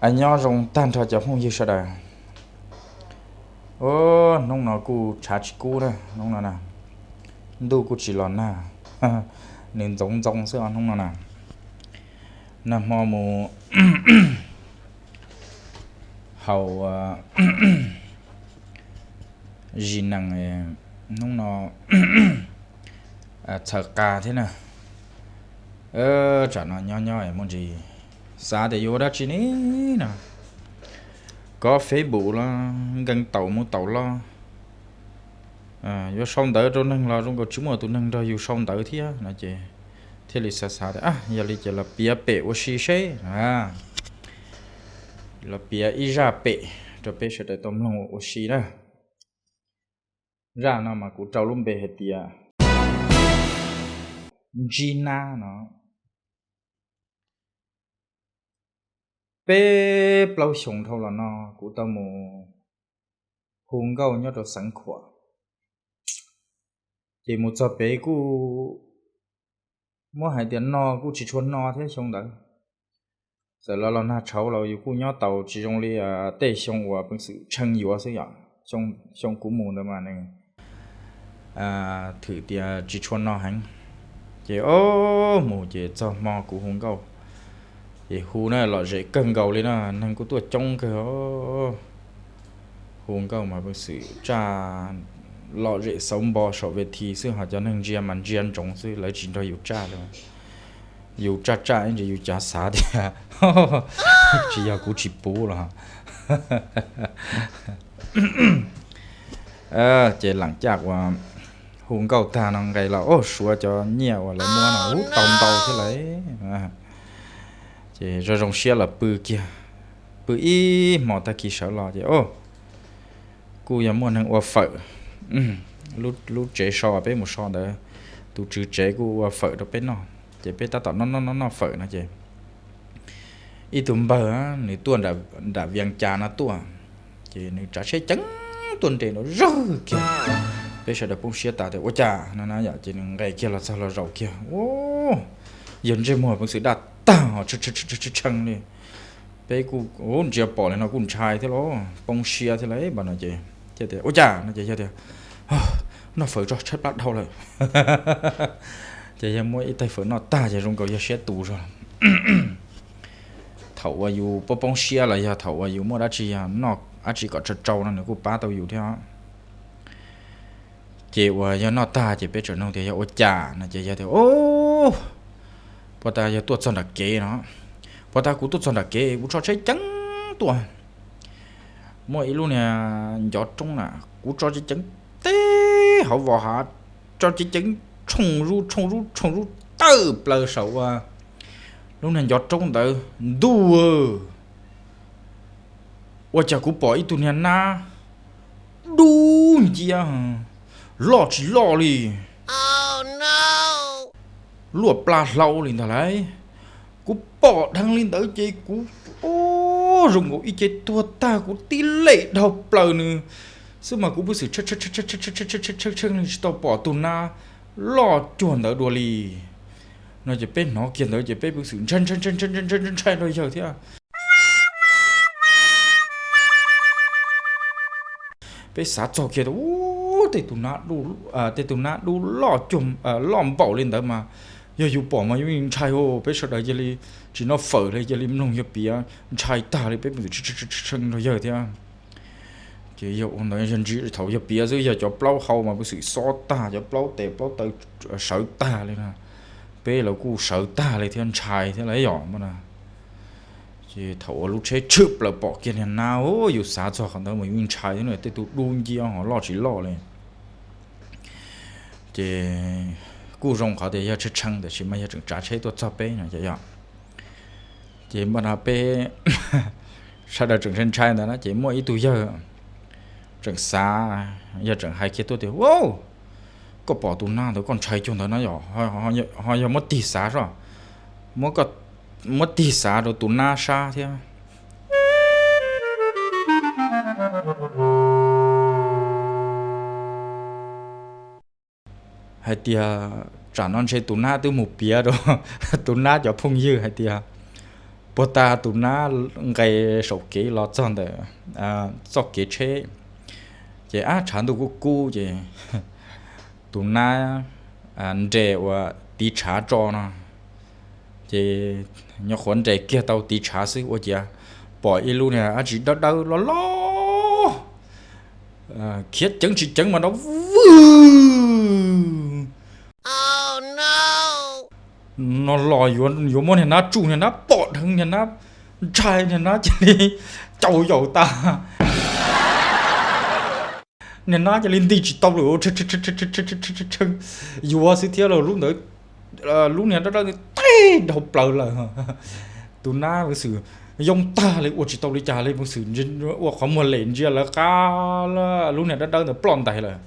Nyob zoo tag nrho cov phooj ywg sawv daws. Hnub no kuj tshav tsis kub na, hnub no na, ntuj kuj tsis los nag, nws ntxoov ntxoo xwb os hnub no na. Nag hmo mus haus zis nees, hnub no txhaws qa thiab na. Tsam no nyob nyob muaj ntsis xav tias yuav ua dab tsi ne no, kov Facebook los nkees taum mus taum los, yuav sau ntawv rau neeg los zoo nkaus tsis muaj tus neeg nrog yus sau ntawv thiab no ces thiaj li xav xav tias yog li ces los piav pem ua si seb. Los piav ib zaj pem rau peb sawv daws tau mloog ua si na. Zaj no mas kuv rau lub npe hais tias Ntsib Nab no. Peb plaub xyoos dhau los no kuv tau mus hu nkauj nyob rau Xeev Khuam, ces mus txog pem kuj muab hais tias no kuj tsis tshua no thiab xyoo ntawd. Txawm los los nag tshauv los yus kuj nyob tau tsis zoo li tej xyoo uas peev xwm tshee yuav xwb yom. Xyoo kuv mus ntawd mas nws thwm tias tsis tshua no heev. Ces o, mus ces txog hmo kuv hu nkauj, ces hu na lom zem kawg nkaus li na, neeg kuj tuaj coob kawg. Hu nkauj mas peev xwm tsaj lom zem xauv npo saum ves thi xwb, ho cov neeg ntsia mas ntsia ntsoov xwb, lawv tsis nrog yus tsaj li. Yus tsaj tsaj ib ntsis yus cav xav tias tsis yog kuv tsis puv los. Ces lam caj uas hu nkauj tag no nqes los o, suav cov nyiaj uas lawv muab no ub tau ntau thiab lauj. Ces zoo zoo siab los pw kiag, pw ib hmo tag kis sawv los ces o, kuj yog muaj neeg ua fawm. Lub tsev so uas peb mus so ntawd, tus tswv tsev kuj ua fawm rau peb noj, ces peb tab tom noj noj noj noj fawm no ces ib tug npawg nws tuaj nram Vias Cas no tuaj, ces nws tsav tsheb ceev tuaj nres nraum zog kiag. Peb sawv daws poob siab tas tias ua cas no na yom, ces nws nqes kiag los txog los zaum kiag, yog ntsej muag peev xwm daj tag ho tshee li. Peb kuj ntsia pom li no kuj ntshai thiab los poob siab thiab lauj. Npawg no ces tias ua cas no ces yog tias noj fawm tso tshaib plab dhau lawm. Ces yog muab ib tais fawm noj tag ces zoo nkaus yog siab tus zog. Thaum uas yus poob poob siab los yog thaum uas yus muaj dab tsi yog noj dab tsi kom tsau tsau no nws kuj pab tau yus thiab. Ces uas yog noj tag ces peb tseem nug tias yog ua cas no ces yog tias o, puas tas yog tuaj txog nram kev no, puas tas kuv tuaj txog nram kev kuv tso tsheb ceev tuaj, muaj ib lub niag ncov roob na, kuv tso ceev ceev teb hauv vos hav, tso ceev ceev tshooj zuj tshooj zuj tshooj zuj tawm plaws saum ua lub niag ncov roob ntawd ntuj, ua cas kuv pom ib tug niag nab dub nciab, loj tsis loj li, luaj plab hlaub li ntag lauj. Kuv pom dheev li ntawd ces kuv zoo nkaus ib ce tuag tag, kuv tib lem dhau plaws nws xwb mas kuv pheej xwm tshee li tsis tau pom tus nab loj cuag ntawd dua li no ces peb hnov kiag ntawd ces peb pheej xwm ntshai ntshai ntshai ntshai ntshai ntshai ntshai nrog yawg thiab. Peb xav txog kiag tias u, tej tus nab dub loj cuag, loj npaum li ntawd mas yog yus pom mas yus ntshai ua, peb sawv daws cia li tsis noj fawm li, cia li mloog yawg piav ntshai tag li, peb pheej xwm tshee nrog yawg thiab. Ces yog ua ntawd yog ntsis thaum yawg piav xwb, yog cov plaub hau mas pheej xwm xob tag, cov plaub tes plaub taw sawv tag li na. Peb los kuj sawv tag li thiab ntshai thiab lauj yom no. Ces thaum uas lub tsheb tshwm plaws pom kiag niag nab, yus xav txog qhov ntawd mas yus ntshai thiab, tej tug dub nciab ho loj tsis loj li. Ces kuj zoo qhov tias yog tshee tshee tab sis mas yog tseem tsav tsheb tuaj txog peb no ces yog. Ces npaj no peb sawv daws tseem ntshai ntshai ntawd na ces muaj ib tug yawg tseem xav, yawg tseem hais kiag tuaj tias, Au, koj pom tus nab ntawd koj ntshai cuag ntawd na yom, ho yog muab tig xav soj, muab tig xav rau tus nab sab thiab. Hais tias tsam no ntshe tus nab twb mus piav rau tus nab cov phooj ywg hais tias Puag ta tus nab nqes saum kev los txog ntawm txoj kev tsheb, ces ab tshav ntuj kub kub ces tus nab nres uas tiv tshav tso no, ces nyuam qhuav nres kiag tau tiv tshav xwb ua ciav pom ib lub niag dab tsi dawb dawb loj loj khiav ceev tsis ceev mas nrov vwg no los yuav muab niag nab tsuj, niag nab pom dheev, niag nab ntshai, niag nab cia li caum yaum tas. Niag nab cia li nti tsis tau lawm, yuav xwb thiab lub ntawd, lub niag dawb dawb ntawd tib dhau plaws lawm. Tus nab xwb yoo tag li ua tsis tau li cas li, xwb ua qhov muag lem ntsia lawv qab, lub niag dawb dawb ntawd ploj ntais lawm.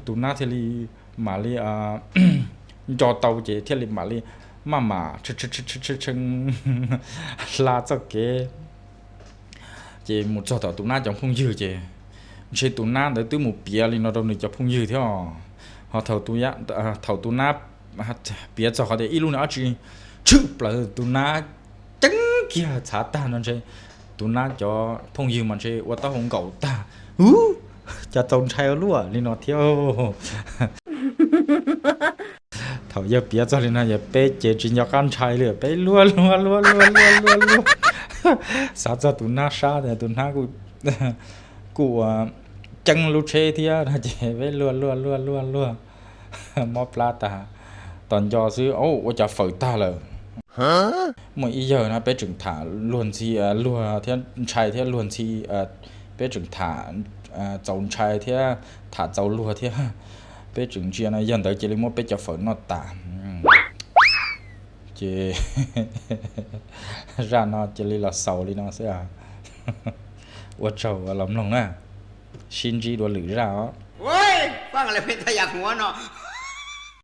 Tus nab thiaj li mam li nco tau ces thiaj li mam li maj mam hla txoj kev ces mus txog tom tus nab cov phooj ywg ces ntshe tus nab ntawd twb mus piav li no rau nws cov phooj ywg thiab. Ho thaum tus nab piav txog qhov tias ib lub niag dab tsi tshwm plaws tus nab ceeb kiag txhav tag no ntshe tus nab cov phooj ywg mas ntshe ua taub hau nkaum tag, ub, cas txaus ntshai ua luaj li no thiab. Thaum yawg piav txog li no yog peb ces tsis nco qab ntshai li, peb luag luag luag luag luag luag luag, xav txog tus nab sab tias tus nab kuj ua ceeb lub tsheb thiab no ces peb luag luag luag luag luag, mob plab tas, tos nco xwb ua cas fawm tag lawm. Muaj ib yawg no peb tseem tham luag ntxhi, luag thiab ntshai thiab luag ntxhi, peb tseem tham txaus ntshai thiab tham txaus luag thiab, peb tseem ntsia no yawg ntawd cia li muab peb cov fawm noj tas. Ces zaj no cia li los xaus li no xwb. Ua tsaug los mloog na, sib ntsib dua lwm zaj os.